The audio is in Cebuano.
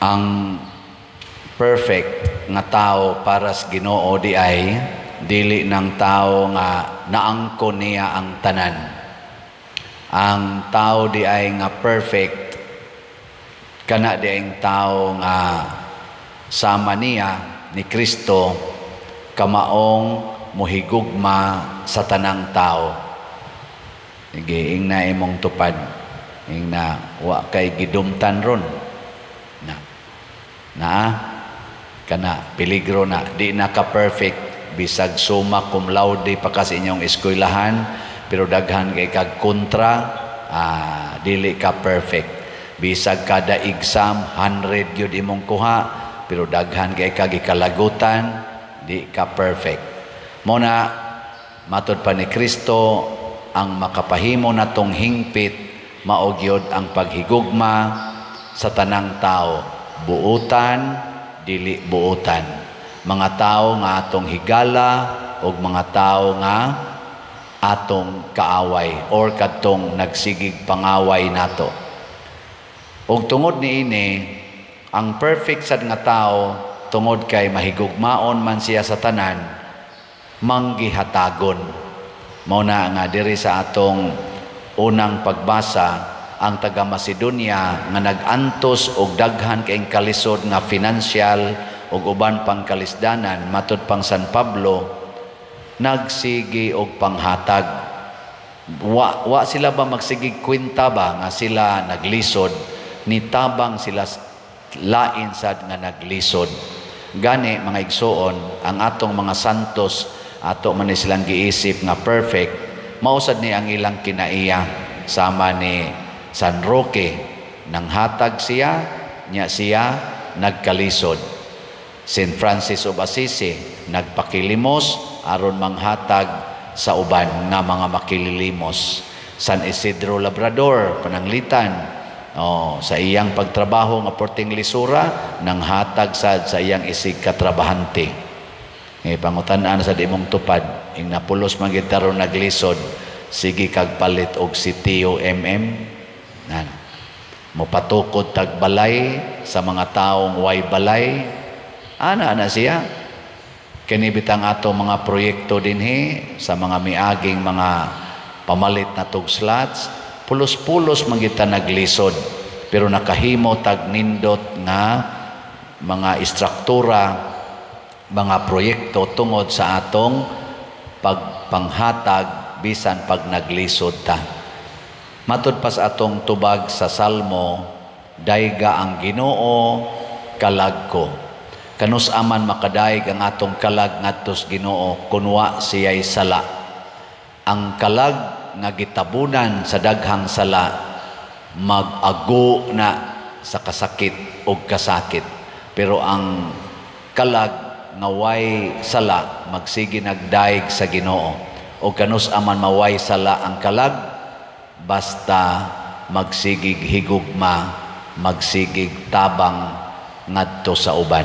Ang perfect nga tao para sa Ginoo di ay dili ng tao nga naangkon niya ang tanan. Ang tao di ay nga perfect kana di ang tao nga sama niya ni Kristo, kamaong mohigugma sa tanang tao. Sige, ingna imong tupad. Ingna wa kay gidumtan ron. Na. Na kana peligro na di na ka perfect, bisag summa cum laude pa ka sa inyong eskwelahan, pero daghan kay kag kontra, dili ka perfect. Bisag kada exam 100 gyud imong kuha, pero daghan kay kag gikalagutan, di ka perfect. Mo na matod pa ni Kristo, ang makapahimo natong hingpit mao gyud ang paghigugma sa tanang tao, buutan, dili buutan, mga tao nga atong higala ug mga tao nga atong kaaway or kadtong nagsigig pangaway nato. Ug tungod niini, ang perfect sad nga tao, tungod kay mahigugmaon man siya sa tanan, manggihatagon. Mao na nga diri sa atong unang pagbasa, ang taga Macedonia nga nag-antos og daghan kaayong kalisod nga financial ug uban pang kalisdanan, matud pang San Pablo, nagsigi og panghatag. Wa sila ba magsigig kwenta ba nga sila naglisod, nitabang sila lain sad nga naglisod. Gani, mga igsuon, ang atong mga santos, ato man ni silang giisip nga perfect, mao sad ni ang ilang kinaiya. Sama ni San Roque, nanghatag siya, nya siya nagkalisod. Saint Francis of Assisi, nagpakilimos aron manghatag sa uban nga mga makililimos. San Isidro Labrador, pananglitan, oh, sa iyang pagtrabaho nga porting lisura, nanghatag sad sa iyang isig katrabahante. Eh, pangutan-an sa imong tupad, ing napulos man gid taron naglisod, sige kag palit og sitio MM. Nan. Mopatukod tag balay sa mga taong way balay. Ana ana siya. Kini bitang ato mga proyekto dinhi sa mga miaging mga pamalit na tug slots, pulos-pulos man gid ta naglisod, pero nakahimo tag nindot nga mga istruktura, mga proyekto tungod sa atong pagpanghatag bisan pag naglisod ta. Matud pa sa atong tubag sa Salmo, "Dayga ang Ginoo, kalag ko." Kanus aman makadayeg ang atong kalag ngadto sa Ginoo kun wa siya'y sala? Ang kalag nga gitabunan sa daghang sala, mag-ago na sa kasakit o kasakit. Pero ang kalag nga way sala, magsige nagdayeg sa Ginoo. O kanus aman maway sala ang kalag, basta magsigig higugma, magsigig tabang ngadto sa uban.